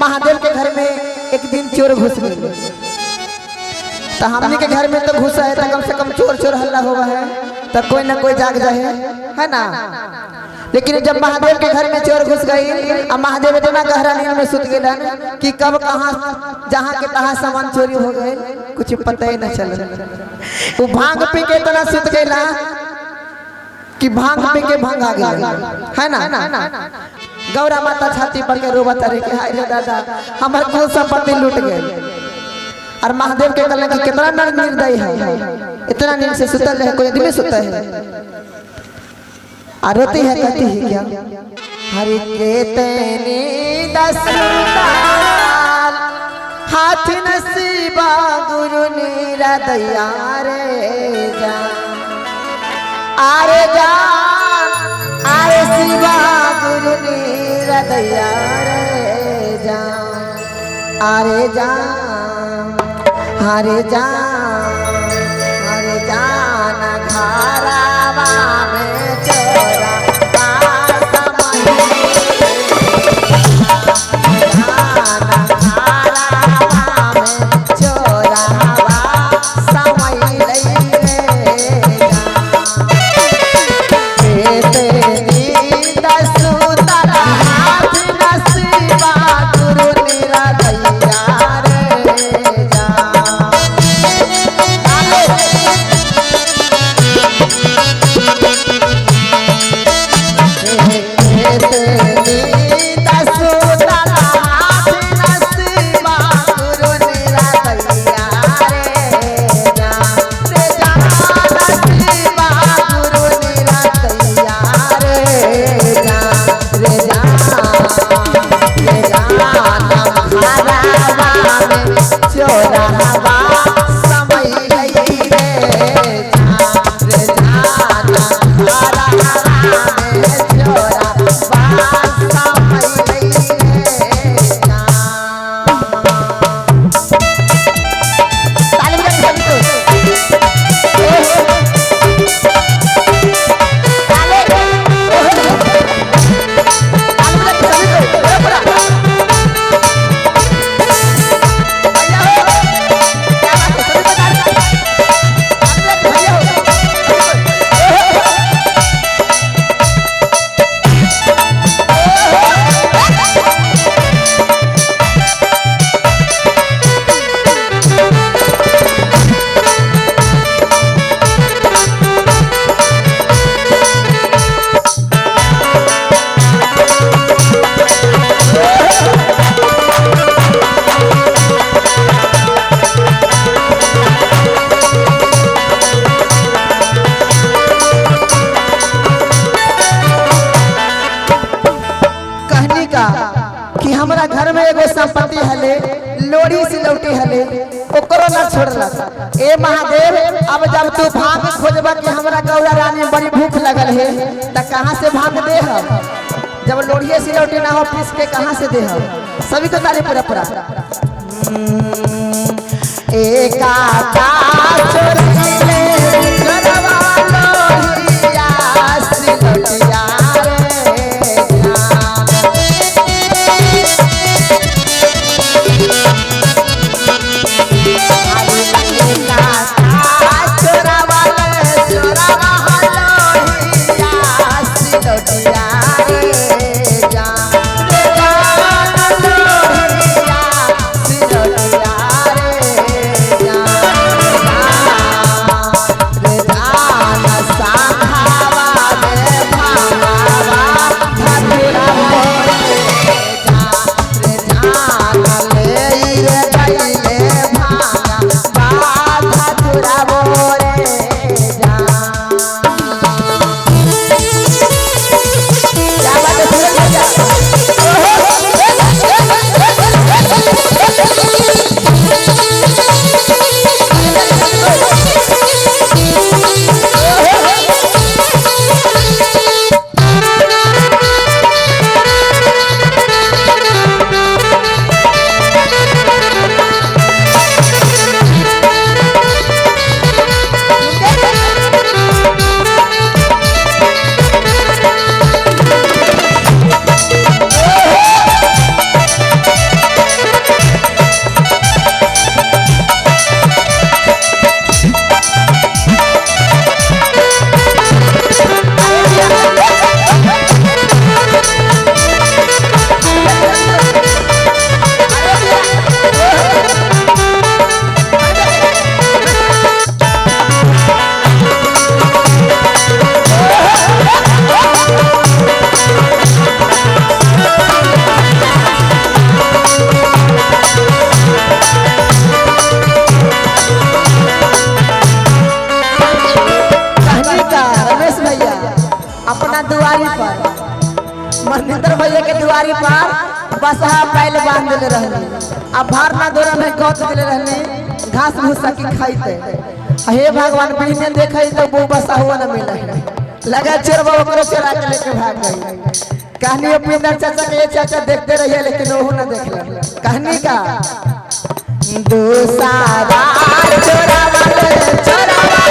महादेव के घर में एक दिन चोर घुस गए। तो हमने के घर में तो घुसा है तो कम से कम चोर चोर हल्ला हुआ है तो कोई ना कोई जाग जाए है ना। लेकिन जब महादेव के घर में चोर घुस गई और महादेव इतना गहरा नींद में सुत गए कि कब कहाँ जहाँ के तहाँ सामान चोरी हो गए कुछ पता ही न चल। वो भांग पी के इतना सुत गया कि भांग पी के भांग आ गया है ना। गौरा माता छाती पर के रोबत रहे कि हाय रे दादा हमार कुल संपत्ति लूट गए। और महादेव के कहलन कि कितना निर्दयी है, इतना नींद से सुतल रहे कोई आदमी सुता है। और रोती है कहती है क्या हरि के तेनी दसताल हाथ नसीबा गुरु नीरा दया रे जा आरे जा आरे शिवा गुरु नीरा दया रे जा आरे जा हरे जा हरे जाना घरावा में चोरा पास जाना घरावा में चोरावा समय रे हाथ नसीबा गुरु निरा दैया रे जा। कहनी का कि हमारा घर में एगो संपत्ति हले लोड़ी से लौटी हले ओकरो ना छोड़ला। ए महादेव अब जब तू भांग खोजबा कि हमरा गौरा रानी बड़ी भूख लगल है त कहाँ से भांग दे हम, जब लोड़िए से लौटी ना हो पीस के कहाँ से दे हम। सभी को ताली पूरा पूरा एका चोरी ले चोरवा लोहिया सिलौटिया रे जा। बसहा बैल बांध देले रहली आ भरना दोरा में गौत देले रहली घास भूसा की खाइते। हे भगवान बिहने देखै तो वो बसा हुआ न मिले, लगा चोर बाबा करो चोरा के लेके भाग गई। कहानी उपिंदर चाचा के चाचा देखते रहिए लेकिन ओहू न देखले। कहानी का दूसरा चोरा वाले चोरा वाला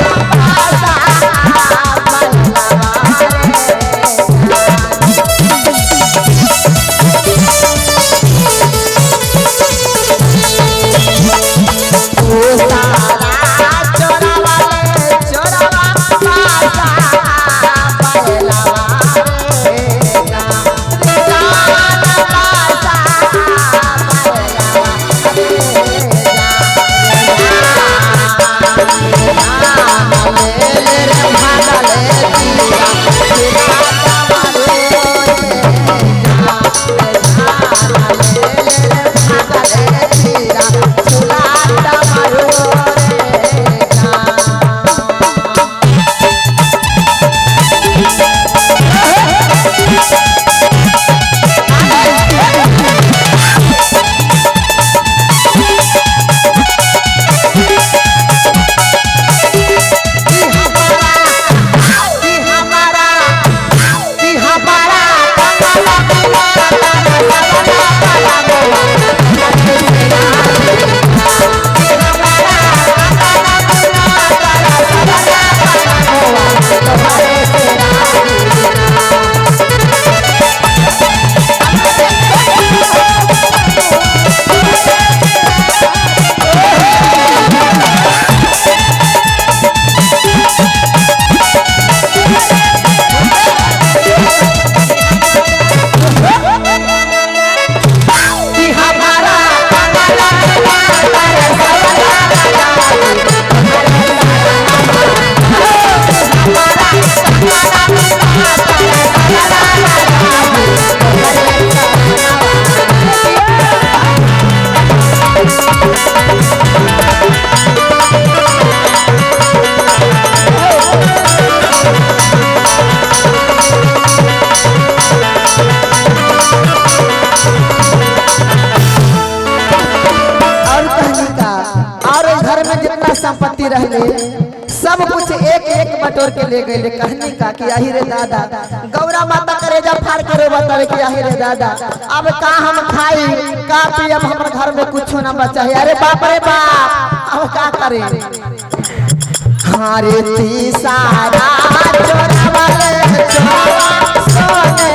और कहानी का और घर में जितना संपत्ति रहले सब कुछ एक एक बटोर के ले गए। कहानी का कि आही रे दादा गौरा माता करेजा फाड़ के रो बतावे कि आही रे दादा अब का हम खाई का पी, अब हमर घर में कुछ ना बचा है। अरे बाप रे बाप अब का करे। हारे तीसारा चोरा वाले चोरा सोने